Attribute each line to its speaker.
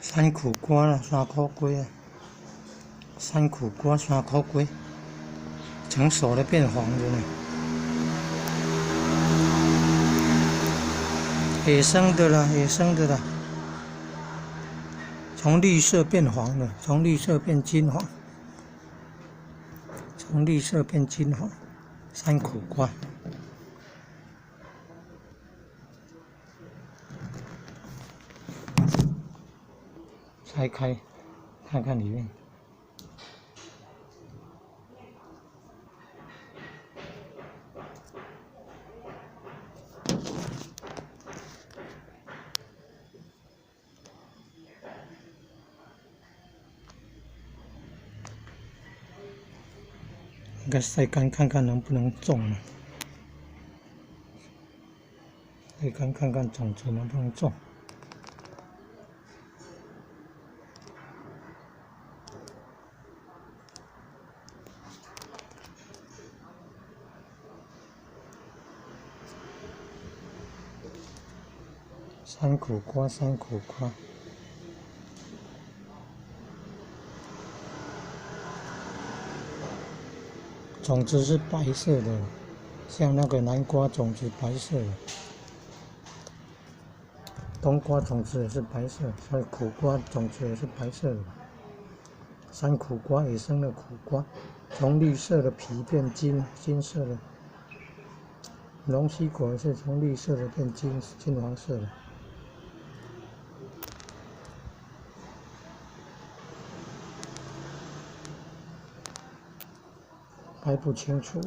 Speaker 1: 山苦瓜啦，山苦瓜啊，山苦瓜，山苦瓜，成熟了變黃的呢。野生的啦，野生的啦，從綠色變黃了，從綠色變金黃，從綠色變金黃，山苦瓜。拆開，看看裡面。應該曬乾看看能不能種了。曬乾看看種子能不能種。山苦瓜，山苦瓜。種子是白色的，像那個南瓜種子白色的，冬瓜種子也是白色，所以苦瓜種子也是白色的。山苦瓜，野生的苦瓜，從綠色的皮變金金色的。龍鬚果也是從綠色的變金金黃色的。拍不清楚。